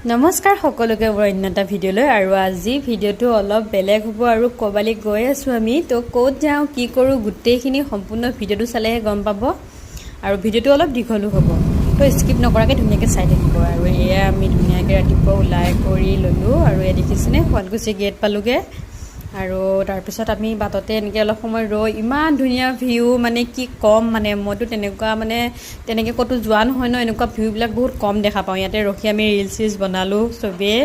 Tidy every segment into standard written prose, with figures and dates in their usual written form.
নমস্কাৰ সকলোকে মোৰ অন্য এটা ভিডিঅ'লৈ। আৰু আজি ভিডিঅ'টো অলপ বেলেগ হ'ব আৰু ক'ৰবালৈ গৈ আছোঁ আমি। তো ক'ত যাওঁ কি কৰোঁ গোটেইখিনি সম্পূৰ্ণ ভিডিঅ'টো চালেহে গম পাব। আৰু ভিডিঅ'টো অলপ দীঘলো হ'ব, তো স্কিপ নকৰাকৈ ধুনীয়াকৈ চাই থাকিব। আৰু এয়া আমি ধুনীয়াকৈ ৰাতিপুৱা ওলাই কৰি ল'লোঁ। আৰু এয়া দেখিছেনে শুৱালকুছি গেট পালোগৈ। আৰু তাৰপিছত আমি বাটতে এনেকৈ অলপ সময় ৰৈ ইমান ধুনীয়া ভিউ, মানে কি ক'ম, মানে মইতো তেনেকুৱা মানে তেনেকৈ ক'তো যোৱা নহয় ন, এনেকুৱা ভিউবিলাক বহুত কম দেখা পাওঁ। ইয়াতে ৰখি আমি ৰিলচ চিলচ বনালোঁ চবেই।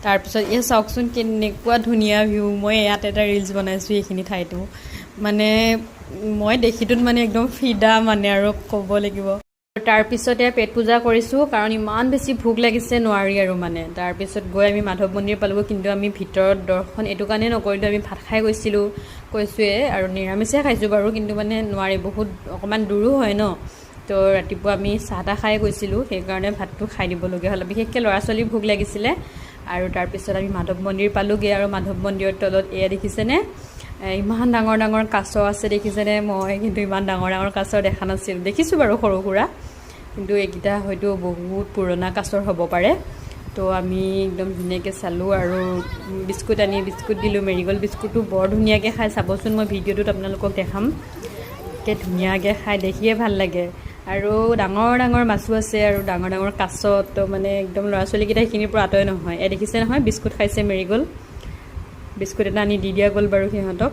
তাৰপিছত এই চাওকচোন কেনেকুৱা ধুনীয়া ভিউ। মই ইয়াত এটা ৰিলচ বনাইছোঁ এইখিনি ঠাইতো, মানে মই দেখিটোত মানে একদম ফিদা মানে আৰু ক'ব লাগিব। তাৰপিছতে পেট পূজা কৰিছোঁ, কাৰণ ইমান বেছি ভোক লাগিছে নোৱাৰি আৰু মানে। তাৰপিছত গৈ আমি মাধৱ মন্দিৰ পালোগৈ, কিন্তু আমি ভিতৰত দৰ্শন এইটো কাৰণেই নকৰিলোঁ, আমি ভাত খাই গৈছিলোঁ কৈছোঁৱে, আৰু নিৰামিষে খাইছোঁ বাৰু, কিন্তু মানে নোৱাৰি, বহুত অকণমান দূৰো হয় ন। তো ৰাতিপুৱা আমি চাহ তাহ খাই গৈছিলোঁ, সেইকাৰণে ভাতটো খাই দিবলগীয়া হ'ল। বিশেষকৈ ল'ৰা ছোৱালীৰ ভোক লাগিছিলে। আৰু তাৰপিছত আমি মাধৱ মন্দিৰ পালোগৈ। আৰু মাধৱ মন্দিৰৰ তলত এয়া দেখিছেনে ইমান ডাঙৰ ডাঙৰ কাছ আছে, দেখিছেনে? মই কিন্তু ইমান ডাঙৰ ডাঙৰ কাছ দেখা নাছিলোঁ, দেখিছোঁ বাৰু সৰু সুৰা, কিন্তু এইকেইটা হয়তো বহুত পুৰণা কাছৰ হ'ব পাৰে। তো আমি একদম ধুনীয়াকৈ চালোঁ আৰু বিস্কুট আনি বিস্কুট দিলোঁ। মেৰিগ'ল্ড বিস্কুটটো বৰ ধুনীয়াকৈ খাই, চাবচোন, মই ভিডিঅ'টোত আপোনালোকক দেখাম। একে ধুনীয়াকৈ খাই, দেখিয়ে ভাল লাগে। আৰু ডাঙৰ ডাঙৰ মাছো আছে আৰু ডাঙৰ ডাঙৰ কাছ, তো মানে একদম ল'ৰা ছোৱালীকেইটা সেইখিনিৰ পৰা আঁতৰে নহয়। এই দেখিছে নহয় বিস্কুট খাইছে, মেৰিগ'ল্ড বিস্কুট এটা আনি দি দিয়া গ'ল বাৰু সিহঁতক।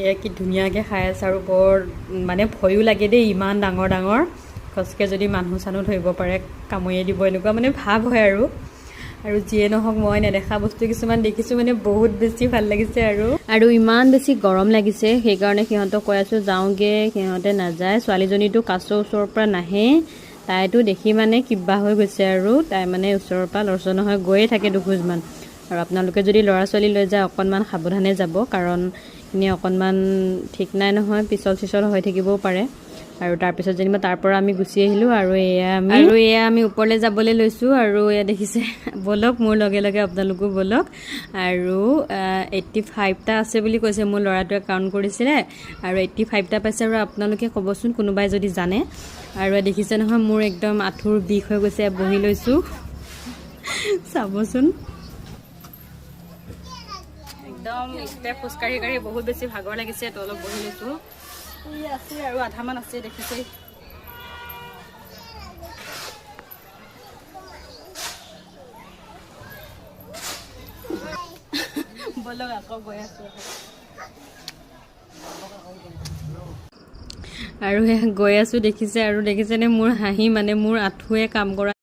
এয়া কি ধুনীয়াকৈ খাই আছে। আৰু বৰ মানে ভয়ো লাগে দেই, ইমান ডাঙৰ ডাঙৰ, খচকৈ যদি মানুহ চানুহ ধৰিব পাৰে কামুৰিয়ে দিব, এনেকুৱা মানে ভাৱ হয় আৰু। আৰু যিয়ে নহওক, মই নেদেখা বস্তু কিছুমান দেখিছোঁ, মানে বহুত বেছি ভাল লাগিছে। আৰু আৰু ইমান বেছি গৰম লাগিছে, সেইকাৰণে সিহঁতক কৈ আছোঁ যাওঁগৈ, সিহঁতে নাযায়। ছোৱালীজনীতো কাছৰ ওচৰৰ পৰা নাহে, তাইতো দেখি মানে কিবা হৈ গৈছে আৰু তাই মানে ওচৰৰ পৰা লৰচৰ নহয়, গৈয়ে থাকে দুখোজমান। আৰু আপোনালোকে যদি ল'ৰা ছোৱালী লৈ যায় অকণমান সাৱধানে যাব, কাৰণ এনেই অকণমান ঠিক নাই নহয়, পিছল চিছল হৈ থাকিবও পাৰে। আৰু তাৰপিছত যেনিবা তাৰ পৰা আমি গুচি আহিলোঁ। আৰু এয়া আমি ওপৰলৈ যাবলৈ লৈছোঁ। আৰু এয়া দেখিছে, ব'লক মোৰ লগে লগে আপোনালোকো ব'লক। আৰু 85টা আছে বুলি কৈছে, মোৰ ল'ৰাটোৱে কাউণ্ট কৰিছিলে আৰু 85টা পাইছে। আৰু আপোনালোকে ক'বচোন কোনোবাই যদি জানে। আৰু এয়া দেখিছে নহয় মোৰ একদম আঁঠুৰ বিষ হৈ গৈছে, বহি লৈছোঁ, চাবচোন। একদম ষ্টেপ খোজকাঢ়ি কাঢ়ি বহুত বেছি ভাগৰ লাগিছে, তো অলপ বহি লৈছোঁ। এই আছে আৰু আধামান আছে, দেখিছে। ব'লক আকৌ গৈ আছোঁ। আৰু গৈ আছোঁ দেখিছে। আৰু দেখিছেনে মোৰ হাঁহি, মানে মোৰ আঁঠুৱে কাম কৰা